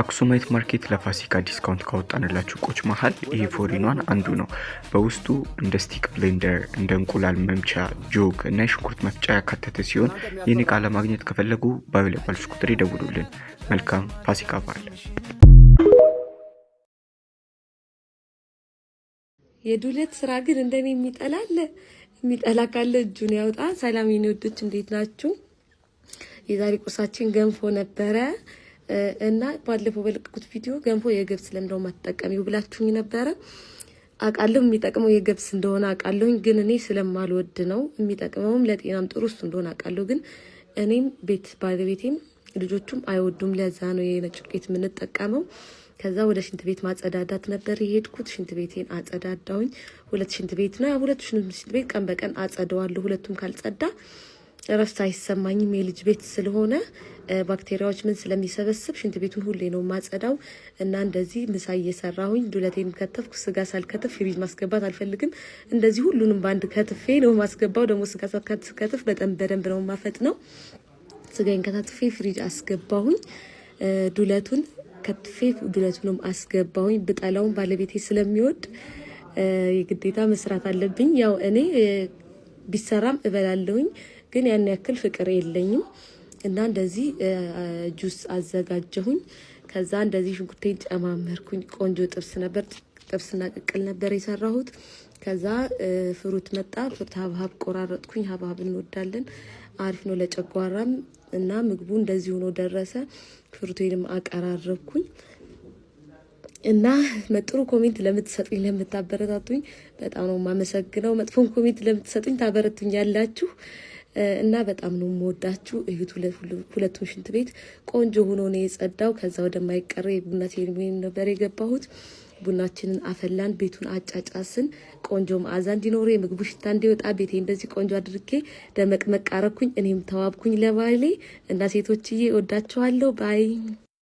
አክሱማይት ማርኬት ለፋሲካ discount ካወጣንላችሁ እቃዎች መሀል ይሄ 4 in 1 አንዱ ነው። በውስጡ እንደ stick blender፣ እንደ እንቁላል መምቻ፣ ጆግ እና የሽንኩርት መፍጫ ያካተተ ሲሆን ይህን እቃ ለማግኘት ከፈለጉ bio ላይ ባሉት ቁጥር ይደውሉልን። መልካም ፋሲካ በዓል። የዱለት ስራ ግን እንደኔ የሚጠላ አለ? የሚጠላ ካለ እጁን ያውጣ። ሰላም የኔ ውዶች፣ እንዴት ናችሁ? የዛሬ ቁርሳችን ገንፎ ነበረ እና ባለፈው በለቀኩት ቪዲዮ ገንፎ የገብስ ለምንድነው የማትጠቀሚው ብላችሁኝ ነበረ። አውቃለሁ የሚጠቅመው የገብስ እንደሆነ አውቃለሁኝ፣ ግን እኔ ስለማልወድ ነው። የሚጠቅመውም ለጤናም ጥሩ እሱ እንደሆነ አውቃለሁ፣ ግን እኔም ቤት ባለቤቴም ልጆቹም አይወዱም። ለዛ ነው የነጭ ዱቄት የምንጠቀመው። ከዛ ወደ ሽንት ቤት ማጸዳዳት ነበር የሄድኩት። ሽንት ቤቴን አጸዳዳሁኝ። ሁለት ሽንት ቤት ነው። ሁለቱ ሽንት ቤት ቀን በቀን አጸደዋለሁ። ሁለቱም ካልጸዳ እረፍት አይሰማኝም። የልጅ ቤት ስለሆነ ባክቴሪያዎች ምን ስለሚሰበስብ ሽንት ቤቱን ሁሌ ነው ማጸዳው። እና እንደዚህ ምሳ እየሰራሁኝ ዱለቴን ከተፍኩ። ስጋ ሳልከትፍ ፍሪጅ ማስገባት አልፈልግም። እንደዚህ ሁሉንም በአንድ ከትፌ ነው ማስገባው። ደግሞ ስጋ ሳልከትፍ በጣም በደንብ ነው ማፈጥነው። ስጋዬን ከታትፌ ፍሪጅ አስገባሁኝ። ዱለቱን ከትፌ ዱለቱንም አስገባሁኝ። ብጠላውን ባለቤቴ ስለሚወድ የግዴታ መስራት አለብኝ። ያው እኔ ቢሰራም እበላለሁኝ፣ ግን ያን ያክል ፍቅር የለኝም። እና እንደዚህ ጁስ አዘጋጀሁኝ። ከዛ እንደዚህ ሽንኩርቴን ጨማመርኩኝ። ቆንጆ ጥብስ ነበር፣ ጥብስና ቅቅል ነበር የሰራሁት። ከዛ fruit መጣ። Fruit ሀብሀብ ቆራረጥኩኝ። ሀብሀብ እንወዳለን፣ አሪፍ ነው ለጨጓራም። እና ምግቡ እንደዚህ ሆኖ ደረሰ። Fruit ኤንም አቀራረብኩኝ። እና ጥሩ comment ለምትሰጡኝ፣ ለምታበረታቱኝ በጣም ነው የማመሰግነው። መጥፎን comment ለምትሰጡኝ ታበረቱኛላችሁ እና በጣም ነው የምወዳችሁ። እዩት፣ ሁለቱም ሽንት ቤት ቆንጆ ሆኖ ነው የጸዳው። ከዛ ወደማይቀረው የቡና ceremony ነበር የገባሁት። ቡናችንን አፈላን፣ ቤቱን አጫጫስን። ቆንጆ መዓዛ እንዲኖረው፣ የምግቡ ሽታ እንዲወጣ ቤቴ እንደዚህ ቆንጆ አድርጌ ደመቅመቅ አረኩኝ። እኔም ተዋብኩኝ ለባሌ። እና ሴቶችዬ እወዳችኋለሁ። Bye.